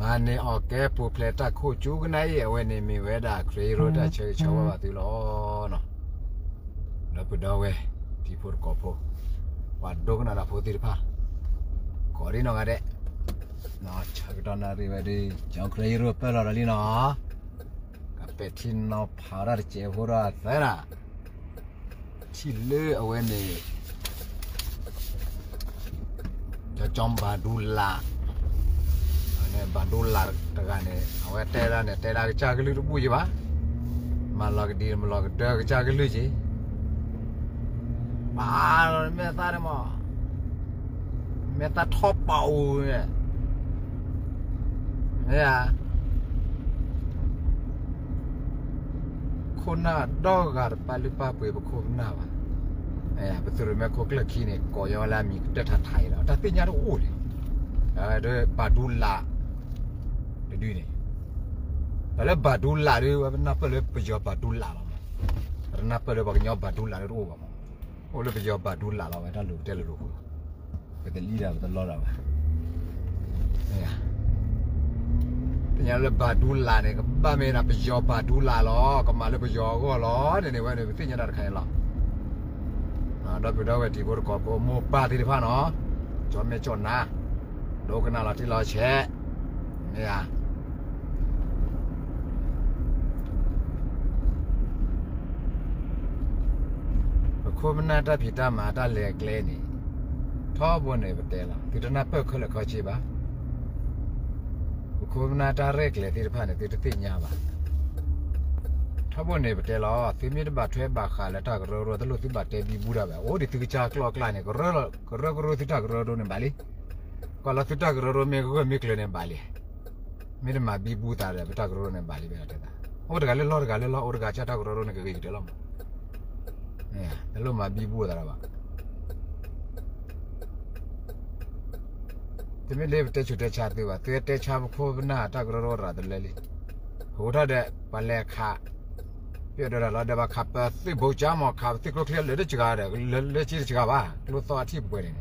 အန့ၣ်အီၣ်ကဲပူၤဖျဲးတၢ်ခိၣ်ကၠူကနၣ်အံၤ အဝဲန့ၣ်မ့ၢ်ဝဲဒၣ် ခရံာ်ဟ့ရိၣ်တၢ်ဆၢဂ့ၤဆၢဝါဘၣ်သုလီၤ. ဒီပုၢ်ဒီဝဲၢ် တံၤဖိတကိးဖိ, ပှၤဒိကနၣ်တၢ်ဖိသ့ၣ်တဖၣ်, ကိးဒံနီၢ်ဂၤဒဲး, ဆၢကတီၢ်နၣ်ရံၣ်ဝဲဒၣ် ကၠီခရံာ်ဟ့ရိၣ်ပၢၢ်လီၤဒီးလံနီၤ, ကပဲာ်ထံနီၤဖးဝဲဒၣ်တစဲးဖိဒီးသၢနၤ ထံၣ်လၢအဝဲန့ၣ် ကၠီဘၤဒူလး, ဘၤဒူလးတဂၤန့ၣ် အဝဲတဲဒၣ်န့ၣ် တဲဒၣ်ကစၢ်ကလုၢ်တဘူၣ်ယံၤဘၣ်, မၤလီၤကဒံမၤလီၤကဒၢကစၢ်ကလုၢ်က့ၤ, ပာ်လီၤမဲာ်သၣ်န့ၣ်မး, မဲာ်သၣ်ထီၣ်ပာ်အိၣ်န့ၣ်, မ့ၢ်ဧါ ခိၣ်နၢ်ဒီဂၤတပာ်လုၢ်ပာ်ပှ့ၤပခိၣ်ပနၢ်ဘၣ်, ပသုးရိၣ်မဲခိၣ်ကျၢၢ်ခံန့ၣ် ကိးညီဝဲလၢအမံၤကတၢၢ်ထးထးအံၤလီၤ, တၢ်သ့ၣ်ညါတအိၣ်န့ၣ်, ဒီးဘၤဒူလးတဒုန့ၣ်, ဒီးလၢဘၤဒူလးဒု ဝဲပနၢ်ပၢၢ်လၢပယီၤဘၤဒူလးလီၤမး, ပတနၢ်ပၢၢ်လၢပှၤကညီဘၤဒူလးဒုတအိၣ်ဘၣ်မး, အိၣ်လၢပယီၤဘၤဒူလးလီၤဝဲ တၢ်လိၤကတဲလိၤလိၤဖိလီၤ, ပတလံၣ်ဒၣ်ပတလီဒၣ်ဘၣ် သ့ၣ်ညါလၢဘၤဒူလးန့ၣ် ကဘၣ်မ့ၢ်ဒၣ်ပယီၤဘၤဒူလးလီၤ, ကမၤလၢပယီၤအဂီၢ်လီၤန့ၣ်န့ၣ် ဝဲန့ၣ် ပသ့ၣ်ညါတၢ်တခါန့ၣ်လီၤ. ဒီပုၢ်ဒီဝဲၢ်တံၤဖိတကိးဖိမိၢ်ပၢ်သ့ၣ်တဖၣ်နီၤ, ကၠီမဲာ်ကၠီနါ, ဒိကနၣ်လီၤတံၢ်လီၤဆဲး, မ့ၢ်ဧါ ပခိၣ်ပနၢ်တၢ်ဖံးတၢ်မၤတၢ်လဲၤကျဲန့ၣ်, ထီဘိန့ၣ်ပတဲလီၤ သုတနၢ်ပၢၢ်ခဲလၢာ်ခဲဆ့ဘၣ်, ပခိၣ်ပနၢ်တၢ်ရဲၣ်ကျဲၤသ့ၣ်တဖၣ်န့ၣ် သုတသ့ၣ်ညါဘၣ်, ထီဘိန့ၣ်ပတဲလီၤ သုမ့ၢ်တဘၣ်ထွဲဘၣ်ဃးလၢတၢ်ကရၢကရိ တလိၣ်သုဘၣ်တဲဘံဘူတၢ်ဘၣ်, အိၣ်ဒံးသုကစၢ်ကျီၢ်ကျါန့ၣ် ကရၢကရိသုတၢ်ကရၢကရိန့ၣ်ဘၣ်လံ, ကွၢ်လီၤသုတၢ်ကရၢကရိမ့ၢ်ဂၢၢ်မ့ၢ်ကျၢၤန့ၣ်ဘၣ်လံ မ့ၢ်တမၤဘံဘူသးဒီး ပတၢ်ကရၢကရိန့ၣ်ဘၣ်လံ ဘဲလီၤတဲသး, အိၣ်တဂၤလၢလီၢ်တဂၤလၢလီၢ် အိၣ်တဂၤကၢ်တၢ်ကရၢကရိန့ၣ် ကဂ့ၤကတၢၢ်လီၤမး, တလိၣ်မၤဘံဘူသးဒီးဘၣ်, တမ့ၢ်လၢပတဲဆူးတဲဆါသုဘၣ်, သုတဲဆါပခိၣ်ပနၢ်တၢ်ကရၢကရိရၤတလၢလံ, ဟိးထီၣ်ဒီး ပှၤလဲၤခး ပျဲၢ်ဒီးတၢ်လီၤဒီး ဘၣ်ခးပသုးဘိကၠါမး ခးပသုးကျိချံလၢတစှၤဒီး လၢလၢက့တစှၤဘၣ်, ကျိသီၣ်အထံၣ်ပှဲၤန့ၣ်,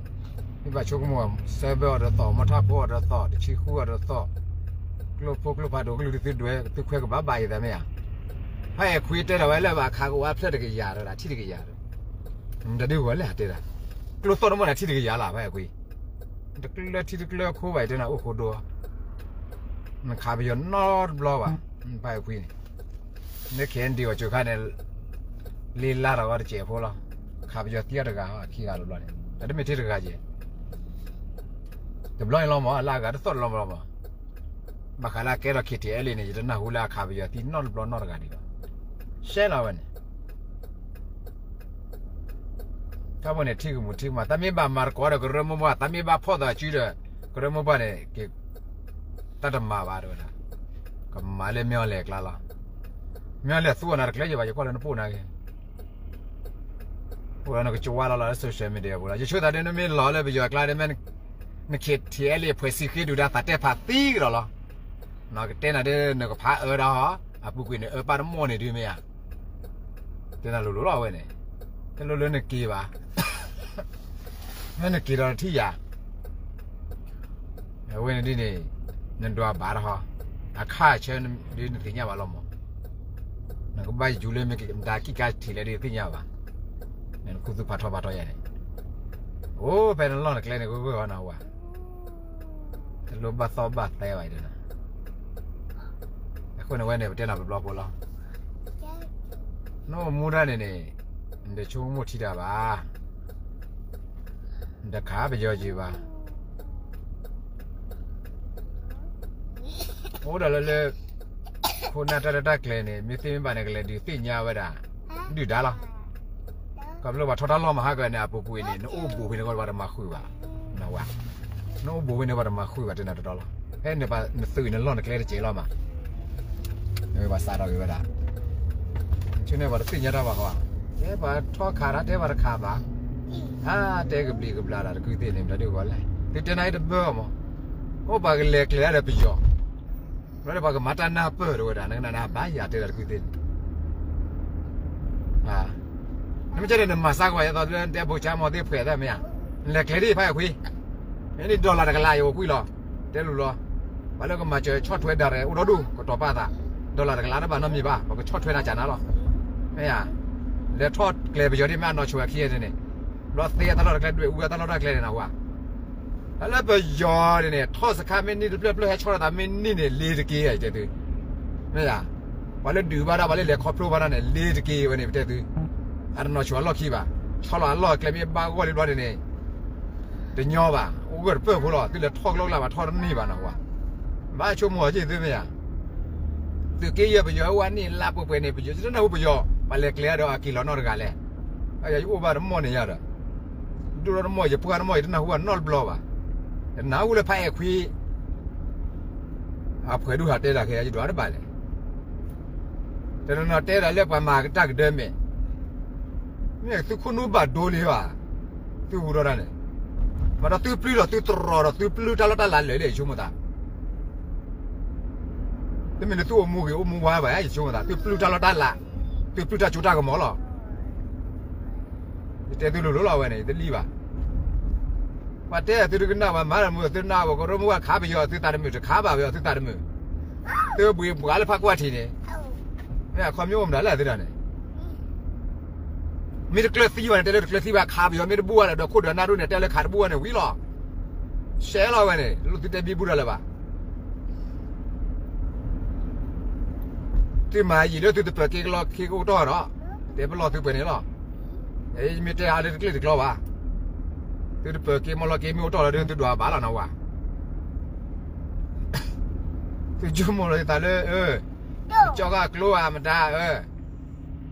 မ့ၢ်ဘၣ်ဆိကမိၣ် စဲဘၢအီၤဒီးသီၣ် မီထၣ်ဖိအီၤဒီးသီၣ် တဆံဃုအီၤဒီးသီၣ်, ကျိဖိကျိဖးဒိၣ်ကလုၢ်ဒုးသုဒွဲ သုခွဲးကဘၣ်ဘၣ်ယသးမ့ၢ်ဧါ, ဖဲအဲၣ်ခွံတဲဒီးဝဲလၢဘၣ်ခးကဝါဖျၢၣ်တကယၤဒီး အထံၣ်တကယၤဒီး, တၢ်ဒုးဂီၤလဲၣ်တဲဒၣ်, ကျိသီၣ်တမီၢ်န့ၣ် အထံၣ်တကယၤလၢ် ဖဲအဲၣ်ခွံ တကျၢထံတကျၢခိဘၣ်အံၤတဲနၤအိၣ်ဃိဒိ, နခးပယီၤနီတဘျီဘၣ်, ဖဲအံၤခွံန့ၣ်, န ခဲအံၤဒံး အီၤကၠိခါန့ၣ်, လ့လါထီၣ်ဂီၤတစဲးဖိလီၤ, ခးပယီၤသံအီၤတဂၤဟီ ခံဂၤတဘျီန့ၣ် တၢ်တမ့ၢ်ထဲတဂၤကဲ, တဘျီန့ၣ်လီၤမး အလၢအဂၤတသီၣ်တလီၤဘျီမး, ဘၣ်ဃးလၢအကဲထီၣ် ခ့ထံအဲလ့ၣ်န့ၣ် ယတနၢ်ဟူလၢအခးပယီၤသံနီတဘျီနီတဂၤဒံးဘၣ်, ရှဲလီၤဝဲန့ၣ် တၢ်ဖိန့ၣ် ထံၣ်ကမူၣ်ထံၣ်ကမၤ တၢ်မ့ၢ်ဘၣ်မၤတကိးဒီးကရၢမိၢ်ပှၢ် တၢ်မ့ၢ်ဘၣ်ဖီၣ်သးစုဒီး ကရၢမိၢ်ပှၢ်န့ၣ် က့ၤ တၢ်တမၤဘၣ်တဲဝဲဒၣ်, ကမၤလၢမ့ၢ်အီၤလဲၤကျါလီၤ, မ့ၢ်အီၤလဲၤသူအီၤနၤတကျဲယဘၣ် ယကွၢ်လၢနပိၢ်နၤက့ၤ, အိၣ်ဒီးနကကဝါလီၤလီၤလၢ social media ပူၤလီၤ, ယဆိသးဒ်နမ့ၢ်လီၤလၢပယီၤကျါဒ်မ့ၢ် န ခ့ထံအဲလ့ၣ် အဖှဲးစံဃ့ဒုးတၢ်သးတဲဖးသံကဒီးလီၤ, နကတဲနၤဒ်နကဖးအၢဒၣ်ဟီ, အပူၤကွံာ်န့ၣ် အၢပၢ်တမီၢ်န့ၣ်ဒုးမ့ၢ်ဧါ တဲနၤလိၤလိၤလီၤအဝဲန့ၣ်, တလိၣ်လၢနက့ၤဘၣ်, မ့ၢ်နက့ၤဒီးနထံၣ်ယၤ, အဝဲန့ၣ်ဒ်န့ၣ်, နဒွးဘၣ်တဟီ, အခါဆၢဒ်နသ့ၣ်ညါဘၣ်လီၤမး, နကဘၣ်ယူၤလၢမ့ၢ်ကဒါကံၣ်ကါထံးလဲၣ်ဒ်သ့ၣ်ညါဘၣ်, နခူသူၣ်ဖးထီဖးထီယၤန့ၣ်, အိၣ်ဖဲနလီၢ်နကျဲန့ၣ် ဂၢၢ်ဂၢၢ်ဝဲနဝၤ တလိၣ်ဘၣ်သီၣ်ဘၣ်သဲဘၣ်အံၤဒၣ်, အဃိန့ၣ်ဝဲန့ၣ် ပတဲနၤပဘျီဖိလီၤ, နအိၣ်မူဒၣ်န့ၣ်န့ၣ်, နတဆိကမိၣ်ထံတၢ်ဘၣ်, နတခးပယီၤက့ၤဘၣ်, အိၣ်ဒီးလၢလၢ, ခိၣ်နၢ်တၢ်ရဲၣ်တၢ်ကျဲၤန့ၣ် မ့ၢ်သ့မ့ၢ်ဘၣ်န့ၣ် ကလဲၤဒုးသ့ၣ်ညါဝဲဒၣ်, ဒုၣ်ဒါလီၤ ခီဖျိပှၤထီတၢ်လီၢ်မဟါကန့ၣ် အပူၤကွံာ်န့ၣ် နအိၣ်ဘူးဖဲန့ၣ်ကီး ပှၤတမၤဃုာ်ဘၣ်, နဝၤ, နအိၣ်ဘူးဖဲန့ၣ် ပှၤတမၤဃုာ်ဘၣ် တဲနၤတတီလီၤ, ဖဲနသုးနလီၢ်နကျဲတစဲးလီၤမး, ပှၤစးထီၣ်က့ၤဝဲဒၣ်, ဆူန့ၣ်ပှၤတသ့ၣ်ညါတၢ်ဘၣ်ဃီ, တဲပှၤထီခးတၢ် တဲပှၤတခးဘၣ်, အါတဲကဘျံးကဘျၣ်တၢ်တကုသ့ၣ်န့ၣ် မတၤဒုးဂီၤလဲၣ်, သုတဲနၤအံၤတဘၣ်မး, အိၣ်ပှၤကလဲၤကျဲၤဒၣ်ဒီးပယီၤ ဘျီဒီးပှၤကမၤတၢ်နၢ်ပၢၢ်တဝဲဒၣ် နကနၣ်နဟးဘၣ်ယၤတဲဒၣ်တကုသ့ၣ်န့ၣ်, နမ့ၢ်ကဲဒီးနမၤစၢ်ကဝဲၤယသိးလၢတဲဘိၣ်ဆါမီၤသ့ၣ်ဖှဲးသၢမ့ၢ်ဧါ, နလဲၤကျဲၤဒ်ဖးယၤခွံ, မ့ၢ်န့ၣ် dollar တကလးယအိၣ်ကွံာ်လီၤ, တဲလူၤလီၤ, ပှၤလၢကမၤစၢၤဆီၣ်ထွဲဒၣ်ရဲၣ်အိၣ်ဒီဒူၣ် ကတီၤပာ်သး, ဒီးလၢတကလးတဘၣ်နီတမံၤဘၣ်, ပကဆီၣ်ထွဲနၤကနၤလီၤ. မ့ၢ်ဧါ, လဲၤထီၣ်ကျဲပယီၤဒ်မ့ၢ်အနီၢ်ဆိၣ်အခံန့ၣ်, ဘျီသ့အတၢ်လီၢ်တကျဲ ဒွဲၣ်အူအတၢ်လီၢ်တၢ်ကျဲန့ၣ်နဝၤ, တၢ်လၢပယီၤန့ၣ်န့ၣ် ထီၣ်စခါမ့ၢ်နံၣ်တဖျၢၣ်ဖျၢၣ် ဟဲဆီၣ်လီၤသးမ့ၢ်နံၣ်န့ၣ် လ့ၤတက့ၢ်ဧါ ယတဲသု, မ့ၢ်ဧါ, ပှၤလၢဒုးဘၣ်တၢ် ပှၤလၢလဲၤခီဖျိဘၣ်တၢ်န့ၣ် လ့ၤတက့ၢ်ဝဲန့ၣ် ပတဲသု, အတနီၢ်ဆိၣ်အလီၢ်ခံဘၣ်, ဆီၣ်လီၤအလီၢ်အကျဲမ့ၢ်ဘၣ်ဂီၢ်လံဘျီန့ၣ်န့ၣ် တညီဘၣ်, အိၣ်ဂၢၢ်တပၢၢ်ဖိလီၤ, သုလဲၤထီၣ်ကျိကလၢ်ဘၣ်ထီၣ်တန့ၢ်ဘၣ်နဝၤ, ဘၣ်ဆိကမိၣ်အီၤက့ၢ်သုမ့ၢ်ဧါ, သုးက့ယဲၢ်ပယီၤဝဲန့ၣ် လါပှဲၤပှဲၤန့ၣ် ပယီၤတနၢ်ဟူပယီၤ ပှၤလဲၤကျဲဒီးအက့ၤလီၤနီတဂၤလဲၣ်, ယအိၣ်ဘၣ်တမီၢ်န့ၣ်ယၤဒီး, ဒိၣ်ထီၣ်တမီၢ် ယပှၢ်တမီၢ် ယတနၢ်ဟူဘၣ်နီတဘျီဘၣ်, ယနၢ်ဟူလၢဖးအဲၣ်ခွံ အဖှဲးဒူၣ်ဟးတဲတၢ်ခဲ ယဒွးတဘၣ်လဲၣ်, တနီၤနီၤတဲဒၣ်လၢပှၤမၤတၢ်ကဒၢမဲာ်, မ့ၢ်သုခိၣ်နူာ်ဘၣ်ဒိလံဘၣ်, သုဟူထီၣ်တၢ်န့ၣ်, မ့ၢ်ဒီးသုပျုၢ်ဒီးသုတရီၤဒီးသုပျုၢ်တၢ်လီၢ်တၢ်လၤလၢာ်လံ ယဆိကမိၣ်သး, တမ့ၢ်လၢသုအိၣ်မူဂ့ၤအိၣ်မူဝါဘၣ် ယဆိကမိၣ်သး သုပျုၢ်တၢ်လီၢ်တၢ်လၤ, သုပျုၢ်တၢ်စိတၢ်ကမီၤလီၤ. ယတဲသုလိၤလိၤလီၤဝဲန့ၣ် ယတလံဘၣ်, ပှၤတဲသုတကနၣ်ဘၣ် မၤတမုာ်သုနၢ်ဘၣ် ကရၢမိၢ်ဝဲခးပယီၤသုသးတမုာ် တခးဘၣ်ပယီၤသုသးတမုာ်, သုဘှံးဘှါလၢဖးကွၢ်ထံးန့ၣ်, မ့ၢ်အခီပညီအိၣ်မတၤလဲၣ်သုတၢ်န့ၣ်, မ့ၢ်တကျၢၤသံဘၣ်န့ၣ် တဲလၢတကျၢၤသံဘၣ် ခးပယီၤမ့ၢ်တဘူၣ်ဘၣ်ဒီး ခိၣ်ဒီးနၢ်ဒိၣ်န့ၣ် တဲလၢခးတဘူၣ်ဘၣ်န့ၣ်ဝံၤလီၤ. ရှဲလီၤဝဲန့ၣ် လိၣ်သုတဲဘံဘူတၢ်လၢၤဘၣ်. သုမၤယံာ်လၢသုတပၢၤက့ၤကလီက့ၤကအိၣ်တီၢ်ဒီး, တဲပလီၢ်သုပှဲၤန့ၣ်လီၤ. မ့ၢ်တဲအါလၢတကျ့ၢ်တကျီဘၣ်. သုတပၢၤက့ၤမီၢ်လီၤက့ၤမ့ၢ်အိၣ်တီၢ်လီၤဒီး သုဒွးဘၣ်လီၤနဝၤ. သုဆိကမိၣ်လီၤသးလၢ, ကၠီဂၤကျိဧါမတၤ,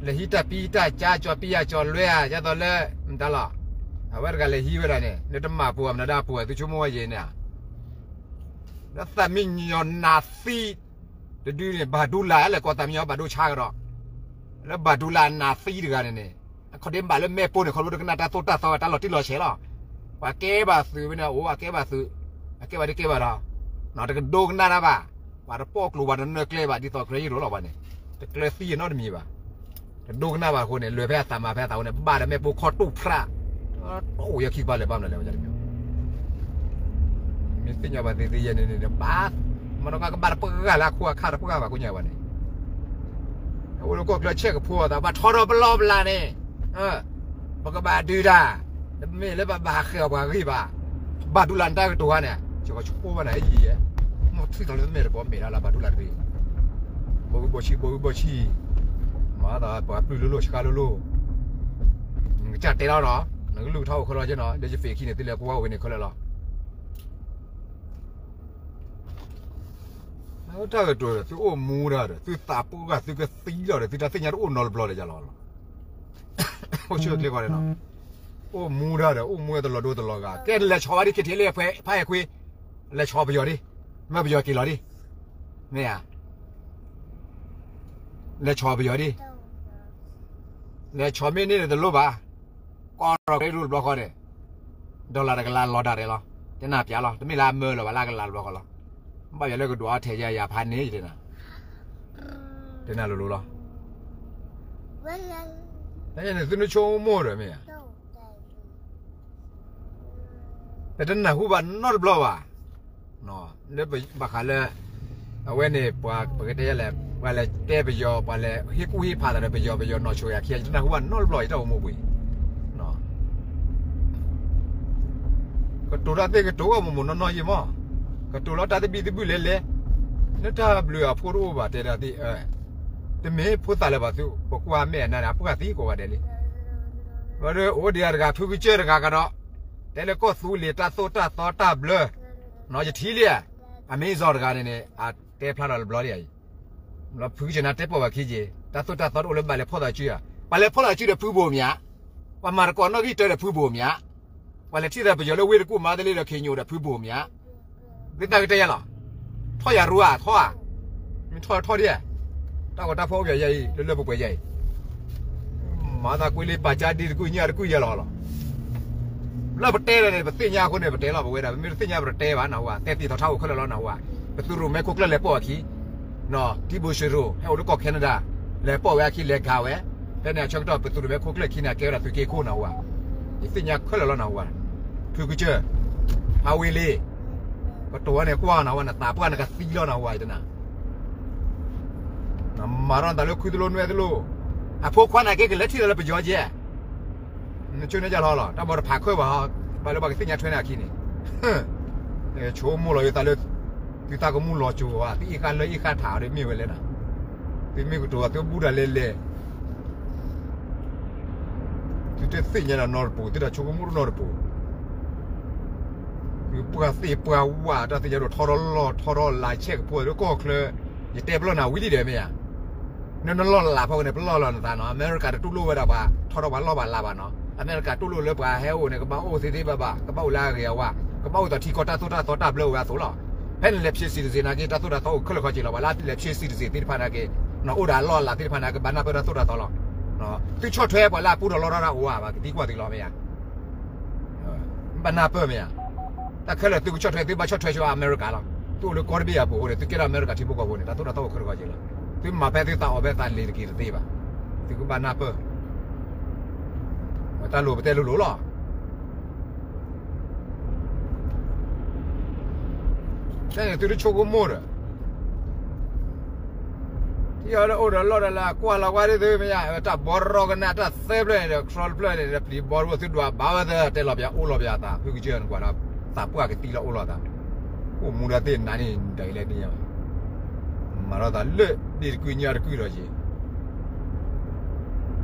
လဲၤဟံးတၢ်ပံတၢ်ကၠါ ကၠီပံယၣ်ကၠီလွဲဧါ ဒ်သိးလၢ, မတၤလီၤ. အဝဲတဂၤလဲၤဟံးဝဲဒၣ်န့ၣ် နတမၤပူၤမတၤဒၣ်ပူၤ သုဆိကမိၣ်ဝဲယဲန့ၣ်ဧါ. လၢသးမံညီနၤသံ, တဒုန့ၣ် ဘၣ်ဒူလၢ်လဲၤကိးသးမံညီဘၣ်ဒိဆါကဒီး, လၢဘၣ်ဒူလၢ်နၤသံတဂၤန့ၣ်န့ၣ်, အခီဒ့ဘၣ်လၢမဲာ်ပိၢ်န့ၣ် ခီဖျိတကနၣ်တၢ်သိၣ်တၢ်သီတၢ်လီၤတံၢ်လီၤဆဲးလီၤ. ပှၤကဲဘၣ်သုးဝဲန့ၣ် အိၣ်အကဲဘၣ်သုး, အကဲဘၣ်တကဲဘၣ်ဒီး, တကဒိကနၣ်တၢ်ဘၣ်, ပှၤတပိာ်ကျိၤပှၤတနၢၤကျဲဘၣ် ဒ်သိးခရံာ်ယိာ်လီၤပှၤန့ၣ်, တကျၢၤသံနီတမံၤဘၣ်. တဒိကနၣ်ဘၣ်အဃိန့ၣ် လဲၤဖဲအသးမၤဖဲအသးအဃိန့ၣ် ဘၣ်ဒီးမဲာ်ပိၢ်ခီတူၣ်ဖြး, တအိၣ်ယခံပှၤလဲၤဘၣ်မနုၤလဲၣ်ဝဲတမံၤ. မ့ၢ်သ့ၣ်ညါဘၣ်သ့ၣ်သ့ၣ်ယဲန့ၣ်န့ၣ် ဘၣ်, မ့ၢ်ဒီးကဘၣ်တပှၢ်လၢအခိၣ်အခါတပှၢ်ဘၣ်ကိညါဘၣ်န့ၣ်, အဝဲလၢကီၢ်ချၢဆဲးကဖိအသး ဘၣ်ထီဒီးပလီၢ်ပလးန့ၣ်, ပကဘၣ်ဒုးတၢ်, တမ့ၢ်လၢပဘၣ်ဃဲၤအီၤပှၤဂ့ၢ်ဘၣ်, ဘၣ်ဒူလၢ်နတၢ်ကတိၤဧါန့ၣ် ကဆိကမိၣ်ဘၣ်န့ၣ် ယံာ်ယဲ, မ့ၢ်ထံၣ်သိးလၢမဲာ်တဘီမဲာ်လၢ်လၢ်ဘၣ်ဒူလၢ်တဂ့ၤ, ဘီဝံဘီဆံ ဘီဝံဘီဆံ, မၤသးပှၤပျုၢ်လိၤလိၤဆှါလိၤလိၤ, နကစၢ်တဲလီၤနီၤ, နကလုၢ်ကထါအိၣ်ခဲလၢာ်နီၤ လၢယဖံးခံန့ၣ် သုလဲၤကွၢ်ဝဲန့ၣ်ခဲလၢာ်လီၤ. တၢ်ကတိၤဒီး သုအိၣ်မူတၢ်ဒီး သုသးပှၢ်ဂၤ သုကသံလီၤဒီး သုတၢ်သ့ၣ်ညါတအိၣ်နီတဘျီလၢၤယၤလီၤ. အိၣ်ဆူၣ်အိၣ်ချ့ကီးန့ၣ်နီၤ, အိၣ်မူတၢ်ဒီး အိၣ်မူဝဲတလီၤဒိတလီၤဂာ် ကဲလဲၤဆီဘၣ်ဒ် ခဲထံးလၢဖဲအခွံ, လဲၤဆီပယီၤဒ်, မ့ၢ်ပယီၤက့ၤလီၤဒ်, မ့ၢ်ဧါ, လဲၤဆီပယီၤဒ်, လဲၤဆီမ့ၢ်န့ၢ်ဒီးတလိၣ်ဘၣ်, ကီၢ်ဒီးကရ့ဒိၣ်တဘျီဃီန့ၣ်, ဒီးလၢတကလးလီၤဒၣ်ရဲၣ်လီၤ, တဲနၢ်ပျးလီၤ တမ့ၢ်လၢအမၢလီၤဘၣ်လၢအကလးတဘျီဃီလီၤ, ဘၣ်ယၤလၢကဒွးအီၣ်ထဲယၤယၤဖးန့ၣ်ယတဲနၤ, တဲနၤလိၤလိၤလီၤ. သုနဆိကမိၣ်ဒီးမ့ၢ်ဧါ, ပတနၢ်ဟူဘၣ်နီတဘျီဘၣ်, လၢဘၣ်ဃးလၢ, အဝဲန့ၣ်ပှၤပကတဲလဲၣ် ပှၤလဲၤတဲပယီၤ ပှၤလဲၤဟ့ၣ်ကူၣ်ဟ့ၣ်ဖးသးဒီးပယီၤ ပယီၤနီၢ်ဆိၣ်ဂ့ၤခံ ယတနၢ်ဟူဘၣ်နီတဘျီ ယတၢ်အိၣ်မူပူၤအံၤ ကတိၤတၢ်သ့ၣ်ကတိၤအီၤမိၢ်မိၢ်နီၢ်နီၢ်ယံၤမး, ကတိၤလီၤတၢ်သဘံၣ်သဘုၣ်လဲၤလဲၤ, လၢတၢ်ဘျုးအဖိတအိၣ်ဘၣ်တဲဒၣ်သ့ၣ်, တမ့ၢ်ဖိသၣ်လၢၤဘၣ်သု ပကွၢ်မဲာ်အနါန့ၣ် အပှၢ်သံကိးဂၤဒဲးလံ, ဘၣ်ဒီးအိၣ်ဒံးအတဂၤဖုကစၢၢ်တဂၤကဒီး, တဲလၢကီၢ်သူလ့ၤတၢ်သိၣ်တၢ်သီတၢ်ဘျၢ, ယထံၣ်လံ, အမ့ၢ်စီၤတဂၤန့ၣ်န့ၣ် အတဲဖျါထီၣ်တဘျီလံအံၤ ဖုကစၢၢ်န့ၣ်တဲပိာ်ဝဲခံက့ၤ တၢ်သိၣ်တၢ်သီတအိၣ်လၢဘၣ်လဲၤဖီၣ်သးစုဧါ, ပှၤလဲၤဖီၣ်သးစုဒီးဖုဘိၣ်မး, ပှၤမၤသကိးနီၣ်ဂံၢ်တၢဒီးဖုဘိၣ်မး, ပှၤလဲၤထံၣ်သးပယီၤလၢဝ့ၢ်တကူၣ်မၤသလ့ဒီးခ့ညိၣ်ဒီးဖုဘိၣ်မး, သုတၢ်ကတဲယၤလီၤ, ထီၣ်ယၤရူဧါထီၣ်ဧါ, မ့ၢ်ထီၣ်ထီၣ်ဒံး, တၢ်ဂီၤတၢ်ဖီၣ်အိၣ်ပယီၤယၤအံၤ လၢလၢပှဲၤပှဲၤယၤအံၤ မၤသးကွံလံ ပာ်ကၠါဒ်တကုၢ်ညၣ်တကုၢ်ယဲလီၤလီၤ. လၢပတဲလၢန့ၣ် ပသ့ၣ်ညါအဃိန့ၣ် ပတဲလီၤပဝဲဒၣ် ပမ့ၢ်တသ့ၣ်ညါပတတဲဘၣ်နၢ်ဟူဧါ, တဲတံၤသီထါအိၣ်ခဲလၢာ်လီၤနၢ်ဟူဧါ, ပသုးရိၣ်မဲခိၣ်ကျၢၢ်လဲၤပိာ်အခံ, ထံဘိၣ်စ့ရိၣ် ဟဲအိၣ်တကီၢ် Canada လဲၤပိာ်ဝဲအခံလဲၤဂၤဝဲ, ဖဲန့ၣ်အဆၢကတီၢ် ပသုးရိၣ်မဲခိၣ်ကျၢၢ်ခံန့ၣ် အကဲဝဲဒၣ်သုးက့ခိၣ်နၢ်ဟူဧါ, ယသ့ၣ်ညါခဲလၢာ်လီၤနၢ်ဟူဧါ, ဖုကစၢၢ်, ဖးဝ့လ့ ပတိၤဝဲန့ၣ်ကွၢ်နၤဝဲ နသးပှၢ်နကသံလီၤနဝဲတနၤ, နမၤထီၣ်နသးလၢခုသလိနွဲသလိ, အဖိခွါနာ်က့ကလဲၤထံၣ်လီၤလၢပယီၤကဲ, နဆိန့ၢ်ကလီၤလီၤ တၢ်ဘီတဖးခၢၣ်ဘၣ်, ဘၣ်လၢပှၤကသ့ၣ်ညါထွဲန့ၣ်အခံန့ၣ်, ဆိကမိၣ်လီၤယသးလၢ သုသးကမူလီၤစိၤဝဲ သုအ့ၣ်ဃာ်လၢအ့ၣ်ဃာ်ထးအီၤဒ်မ့ၢ်ဝဲလဲၣ်နၤ, သုမ့ၢ်ကတိၤအသုဘူၣ်တၢ်လဲၤလဲၤ သုတသ့ၣ်ညါတၢ်နီတပူၤ သုတၢ်ဆိကမိၣ်တနီတပူၤ, သုပှၢ်သ့ၣ်ပှၢ်ဝၣ် တၢ်သ့ၣ်ညါဒိၣ်ထီထီၣ်လီၢ်ထီထီၣ်လါဆဲးကဖိလၢကီၢ်ချၢ, ယတဲပလီၢ်နၤဝံၤလံဒီးမ့ၢ်ဧါ, နနလီၢ်လၤဖီခိၣ်န့ၣ် ပလီၢ်လီၤနသးနီၤ, အမဲရကၤတတူၢ်လိာ်ဝဲဒၣ်ပှၤထီထီၣ်ပှၤလီၢ်ဘၣ်လါဘၣ်နီၤ, အမဲရကၤတူၢ်လိာ်လၢပှၤဟဲအိၣ်န့ၣ် ကဘၣ်အိၣ်သ့သ့ဘၣ်ဘၣ်, ကဘၣ်အိၣ်လၢအဂ့ၤအဝါ, ကဘၣ်အိၣ်သးထံကီၢ်တၢ်သိၣ်တၢ်သီတၢ်ဘျၢအိၣ်ဝဲအသိးလီၤ, ဖဲနလဲၤဖျ့ citizen နာ်က့ တၢ်သိၣ်တၢ်သီအိၣ်ခဲလၢာ်ခဲဆ့လီၤ, ပှၤလၢလဲၤဖျ့ citizen သ့ၣ်တဖၣ်နာ်က့ နအိၣ်ဒီးအလီၢ်အလၤသ့ၣ်တဖၣ်နာ်က့ ဘၣ်နၢ်ပၢၢ်တၢ်သိၣ်တၢ်သီလီၤ, သုဆီၣ်ထွဲပှၤလၢအပူထီၣ်လီထီၣ်တၢ်အိၣ်ဧါ ဘၣ်ကသံကွၢ်သုလီၤမ့ၢ်ဧါ, ဘၣ်နၢ်ပၢၢ်မ့ၢ်ဧါ, တၢ်ခဲလၢာ်သုကဆီၣ်ထွဲ သုဘၣ်ဆီၣ်ထွဲဆိအမဲရကၤလီၤ, သုအိၣ်လၢကီၢ်တဘ့ၣ်အပူၤအဃိန့ၣ် သုကဲထီၣ်အမဲရကၤထံဖိကီၢ်ဖိန့ၣ် တၢ်သိၣ်တၢ်သီအိၣ်ခဲလၢာ်ခဲဆ့လီၤ, သုမၤဖဲသုသးအီၣ်ဖဲသးလ့ၤတက့ၤတသ့ဘၣ်, သုကဘၣ်နၢ်ပၢၢ် တၢ်လိၤပတဲလိၤလိၤလီၤ. ဖဲန့ၣ်သုတဆိကမိၣ်ဒီး ထံၣ်အီၤလၢအိၣ်ဒီးလီၢ်ဒီးလၢကွၢ်လီၤကွၢ်ဒ်သုမ့ၢ်ယါ တၢ်ဘီရီကနၣ်တၢ်သၢဖျၢၣ်န့ၣ်ဒီး ခြောက်ဖျၢၣ်န့ၣ်ဒီး ပျံၤဘီတဘိ သုဒွးဘၣ်ဝဲသၢ တဲလီၤပယၤအိၣ်လီၤပယၤသး ဖုကစၢၢ်နကွၢ်ဒီး သးပှၢ်ကသံလီၤအိၣ်လီၤသး အိၣ်မူဒၣ်သ့ၣ်နၤန့ၣ် တၢ်အံၤလဲၣ်န့ၣ်ယါဘၣ် မၤထီၣ်သးလၢ ဒ့ၣ်တကုၢ်ညၣ်တကုၢ်ဒီးယံၤ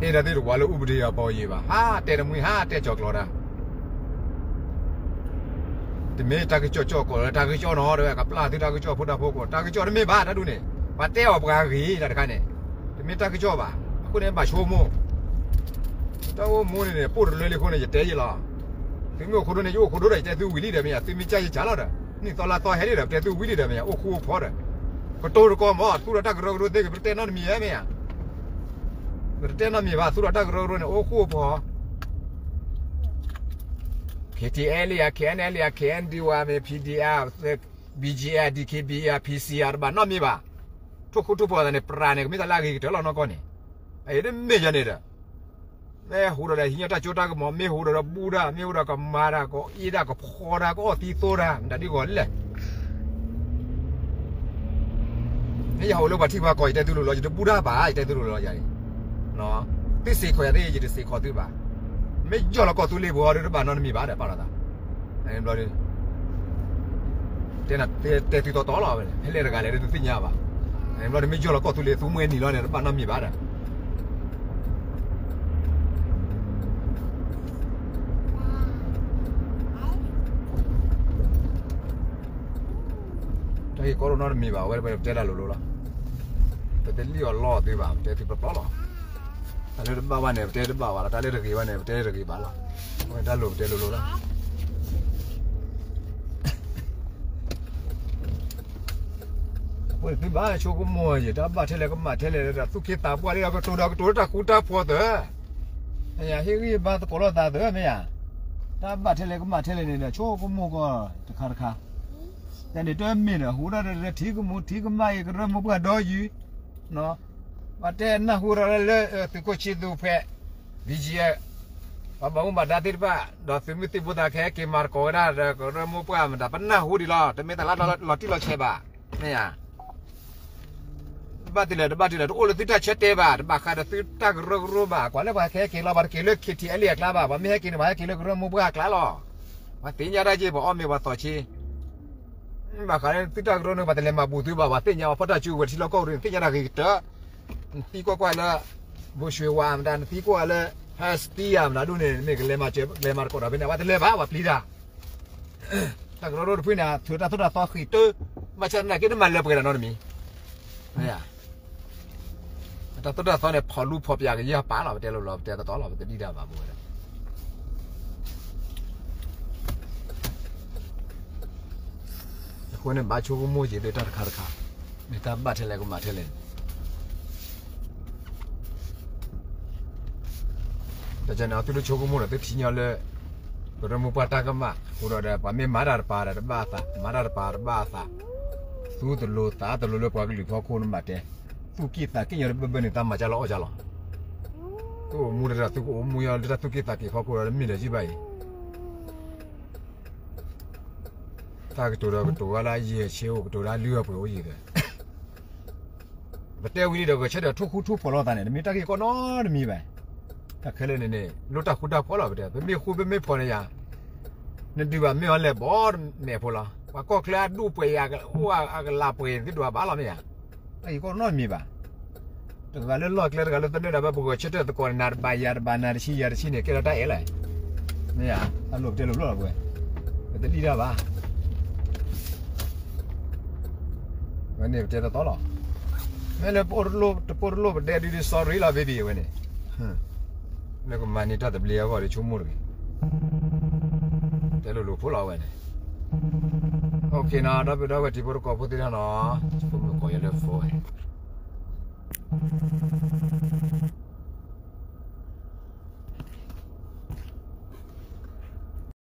အဲၣ်ဒိးသ့ၣ်တဝါလၢအိၣ်ပဒ့အပီၤယံၤဘၣ် ဟးတဲတမှံဟးတဲကၠီၤကျီၤတၢ် တမ့ၢ်တၢ်ကစီၣ်ကၠီၣ်ကီးလၢတၢ်ကစီၣ်နီၤ တဲဝဲကပျၢ်သုတၢ်ကစီၣ်ဖိတၢ်ဖိကီး တၢ်ကစီၣ်တမ့ၢ်ဘၣ်တၢ်ဒ်န့ၣ် ပှၤတဲအီၤပှၤဂ့ၤတၢ်တခါန့ၣ် တမ့ၢ်တၢ်ကစီၣ်ဘၣ် အဃိန့ၣ်ဘၣ်ဆိကမိၣ် တၢ်အိၣ်မူန့ၣ်န့ၣ် ပိၢ်တလၢလံအဃိန့ၣ် ယတဲယံၤလီၤ သုမ့ၢ်အိၣ်ခိၣ်ဒိၣ်န့ၣ် ယအိၣ်ခိၣ်ဒိၣ်ဒီး ယတဲသုဝံၤလံဒီးမ့ၢ်ယါ သုမ့ၢ်ကၢ်ယကၢ်လီၤဒီး နံၣ်သီလါသီဟဲလံဒီး ပတဲသုဝံၤလံဒီးမ့ၢ်ယါ အိၣ်ဃူအိၣ်ဖိးဒီး ကတိၤတကီၢ်မ့ၢ် သူၣ်ဒီးတၢ်ကရၢကရိသ့ၣ်ဂ့ၤ ပတတဲနီတမံၤဧါမ့ၢ်ယါ ပတတဲနီတမံၤဘၣ် သူၣ်ဒီးတၢ်ကရၢကရိန့ၣ် အိၣ်ဃူအိၣ်ဖိး KTLA ဧါ KNLA ဧါ KNDO ဧါ မ့ၢ် PDF BGF DKBA PC ဧါ တဘၣ်နီတမံၤဘၣ် ထိၣ်ဃူထိၣ်ဖိးသးန့ၣ် ပြးန့ၣ် ကမ့ၢ်တၢ်လၢအဂ့ၤကတၢၢ်လီၤနီၢ်ကီၢ်န့ၣ် အအံၤတမ့ၢ်ယါန့ၣ်ဒီး မ့ၢ်ဟူးဒီးဟံးညီၣ်တၢ်စိတၢ်ကမီၤ မ့ၢ်ဟူးဒီးဘူၣ်တၢ် မ့ၢ်ဟူးဒီးကမၤတၢ် ကအီၣ်တၢ် ကဖီတၢ် ကအီၣ်သံသိတၢ် မတၤဒ်ဂီၤလဲၣ် မ့ၢ်ယဟူးလၢပှၤထံပှၤကီၢ် ယတဲသုလိၤလီၤ ယတဘူၣ်တၢ်ဘၣ် ယတဲသုလိၤလီၤယၤန့ၣ် သုစ့ၢ်ကီးယၤသ့ၣ် ယတစ့ၢ်ကီးသုဘၣ် မ့ၢ်ယီၢ်လီၤကီၢ်သူလ့ၤပူၤဒီး တဘၣ်နီတမံၤဘၣ်ဒီး ပာ်လီၤသး ဘျီ တဲသုတီတီလီၤ ဖဲလဲၣ်တဂၤလဲၣ် တသ့ၣ်ညါဘၣ် ဘျီန့ၣ် မ့ၢ်ယီၢ်လီၤကီၢ်သူလ့ၤ သူမှဲနံၤလီၤန့ၣ် တဘၣ်နီတမံၤဘၣ်ဒီး တၢ်ဂ့ၢ်ကီဒိၣ်နီတမံၤဘၣ် အဝဲပတဲတၢ်လိၤလိၤလီၤ ပတလံၣ်အီၤလီၤသ့ဘၣ် ပတဲသုပျီပျီလီၤ တၢ်လၢတဘၣ်ဘၣ်န့ၣ် ပတဲတဘၣ်ဘၣ်လီၤ တၢ်လၢတဂ့ၤဘၣ်န့ၣ် ပတဲတဂ့ၤဘၣ်လီၤ အဝဲတၢ်လိၤပတဲလိၤလိၤလီၤ အဃိန့ၣ်သုဘၣ်ဆိကမိၣ်ယဲ တၢ်ဘၣ်ထဲလဲၣ်ကမၣ်ထဲလဲၣ်ဒီး သူၣ်က့သးပှၢ်လံဒီး ကတိၤဒီးကတိၤလၢတၢ်ဃူတၢ်ဖိးသၢ ဟ့ၣ်ဂံၢ်ဘါသကိးလိာ်သးသၢမ့ၢ်ဧါ တၢ်ဘၣ်ထဲလဲၣ်ကမၣ်ထဲလဲၣ်န့ၣ်ဒီး ဆိကမိၣ်ကီးတခါတခါ တၢ်န့ၣ်တမ့ၢ်ဒီး ဟူးဒီးထံကမူထံကမၣ်အံၤ ကရၢမိၢ်ပှၢ်ဒီယုၢ် ပှၤတဲနၢ်ဟူဒီးလၢ သုးခိၣ်ဆံသူဖဲ BGF ပှၤဘၣ်မူဘၣ်ဒါသ့ၣ်တဖၣ် ဒီးသုးမုၢ်သံၣ်ဘိသးခဲက့ၤမၤသကိးဝဲဒၣ်ဒီး ကရၢမိၢ်ပှၢ်မတၤ ပနၢ်ဟူဒံးလီၤ တမ့ၢ်တၢ်လၢလီၤတံၢ်လီၤဆဲးဘၣ် မ့ၢ်ဧါ တဘၣ်တလဲၣ် တဘၣ်တလဲၣ် တအိၣ်လၢသုတၢ်ဆၢတဲာ်ဘၣ် တဘၣ်ဃးဒီးသုတၢ်ကရၢကရိဘၣ် ကွၢ်လၢပှၤဟဲက့ၤလီၤ ပှၤတက့ၤလၢ KTLA အကျါဘၣ် ပှၤမ့ၢ်ဟဲက့ၤန့ၣ် ပှၤဟဲက့ၤလၢကရၢမိၢ်ပှၢ်အကျါလီၤ ပှၤသ့ၣ်ညါတၢ်က့ၤ ပှၤအီၣ်မ့ၤပှၤသီၣ်ဆ့ ဘၣ်ဃးလၢသုတၢ်ကရၢန့ၣ် ပှၤတလဲၤမၤဘူးသုဘၣ် ပှၤသ့ၣ်ညါပှၤဖီၣ်တၢ်စုကဝဲၤထံလီၢ်ကီၢ်ပူၤန့ၣ် သ့ၣ်ညါတၢ်ဂ့ၤကတၢၢ် နသံကွၢ်ကွၢ်လၢ ဘိၣ်ရွှ့ၤဝါမတၤ နသံကွၢ်လၢ ဟဲစတံယါမတၤဒ်န့ၣ် မ့ၢ်ကလဲၤမၤစၢၤ လဲၤမၤသကိးဒီးဖဲန့ၣ် ပှၤတလဲၤဘၣ် ပှၤပျံၤတၢ် တၢ်ကရၢကရိတဖုန့ၣ် ထုးတၢ်သိၣ်တၢ်သီဃံးတၢၢ် ဘၣ်ဆၣ်သနာ်က့ တမၤလၢပှဲၤဒီးနီတမံၤ တၢ်သိၣ်တၢ်သီန့ၣ် ဖီၣ်လူဖီၣ်ပၠးကယၢ်ပာ်လီၤ ပတဲလိၤလိၤ ပတဲတီတီလီၤ ပတဒံၣ်တၢ်ဘၣ်ဘိဝဲဒၣ် အဃိန့ၣ် ဘၣ်ဆိကမိၣ်က့ၤဒီးတၢ်တခါတခါ မ့ၢ်တၢ်ဘၣ်ထဲလဲၣ်ကမၣ်ထဲလဲၣ်န့ၣ် တၢ်န့ၣ် သုတဆိကမိၣ်ဒီး သုထံၣ်ညီလၢ ကရၢမိၢ်ပှၢ်တၢ်ကမၣ် အဃိဒီး ပှၤမ့ၢ်မၤတၢ်တပၤဒီးတဘၣ်အသး မၤတၢ်တပၤတဘၣ်အသး သူတလိၤသးတလိၤလၢပှၤကလုာ်ဖီခိၣ်န့ၣ်မးတဲ သူၣ်က့ၣ်သးက့ၣ်ညီတဘၢဘၢန့ၣ် တၢ်မၤကၢ်လီၤအီၣ်ကၢ်လီၤ သူၣ်အိၣ်မူတၢ် သူၣ်ကအိၣ်မူညီလၢတၢ်သူၣ်က့ၣ်သးက့ၣ်ဖီခိၣ်ဒီး မ့ၢ်လၢၤယုၢ်ဘၣ်အံၤ တၢ်ကတိၤဒီးကတိၤဝဲလၢယဲၢ်ဆ့အိၣ် ကတိၤလၢအလုၢ်အပှ့ၤအိၣ်ယံၤဒီး ပတဲဝံၤလံဒီး ဂဲၤဆၢထၢၣ်ထိၣ်ဃူထိၣ်ဖိးလိာ်သးန့ၣ် တမ့ၢ်တၢ်ဂ့ၢ်ကီနီတမံၤဘၣ်. တၢ်ခဲလၢာ်န့ၣ်န့ၣ် လိၣ်တၢ်ဃူတၢ်ဖိးလီၤ. ပတဲ ပမ့ၢ်ဃူပမ့ၢ်ဖိးန့ၣ်ယၤ နဒုးဘၣ်မ့ၢ်အီၤလဲၣ် ဘီမဲာ်ဖိလီၤ. ပှၤကီၢ်ချၢအဒူၣ်ပှဲၤယၤ အိၣ်အကလးပှဲၤ သုဒွးဘၣ်လီၤမ့ၢ်ယၤ. တၢ်ဂ့ၢ်ကီနီတမံၤဘၣ်. တဂၤလၢလီၢ်ကျဲ တဂၤလၢသနၢၣ်ဒၣ်ဘၣ် ပဂဲၤဆၢထၢၣ်သကိးန့ၣ် နၤတဘၣ်ယၤတဘၣ် နၤတဆံယၤတဆံန့ၣ် ကဲထီၣ်တၢ်အဲၣ်လဲၣ်. မ့ၢ်ယၤ တၢ်လိၣ်ပတဲလိာ်ဘျီၣ်လီၤပဝဲ, ပတလံၣ်တၢ်ဘၣ်. ဝဲန့ၣ်ပတဲတသီလီၤ. မ့ၢ်လၢပအိၣ်တလိၣ်တပိၢ်တလိၣ် ပတဲဒုးဒုး sorry လီၤ baby ဝဲန့ၣ်. လၢကမၤန့ၢ်တၢ်သဘျ့အဂီၢ်ဒီး ဆိကမိၣ်တဂ့ၤ. တဲလိာ်လိာ်ဖိလီၤဝဲန့ၣ်. OK နီၤ ဒီပုၢ်ဒီဝဲၢ်တံၤဖိသကိးဖိသ့ၣ်တဖၣ်နီၤ, ပမ့ၢ်ကိးယၤလၢ phone ဝဲ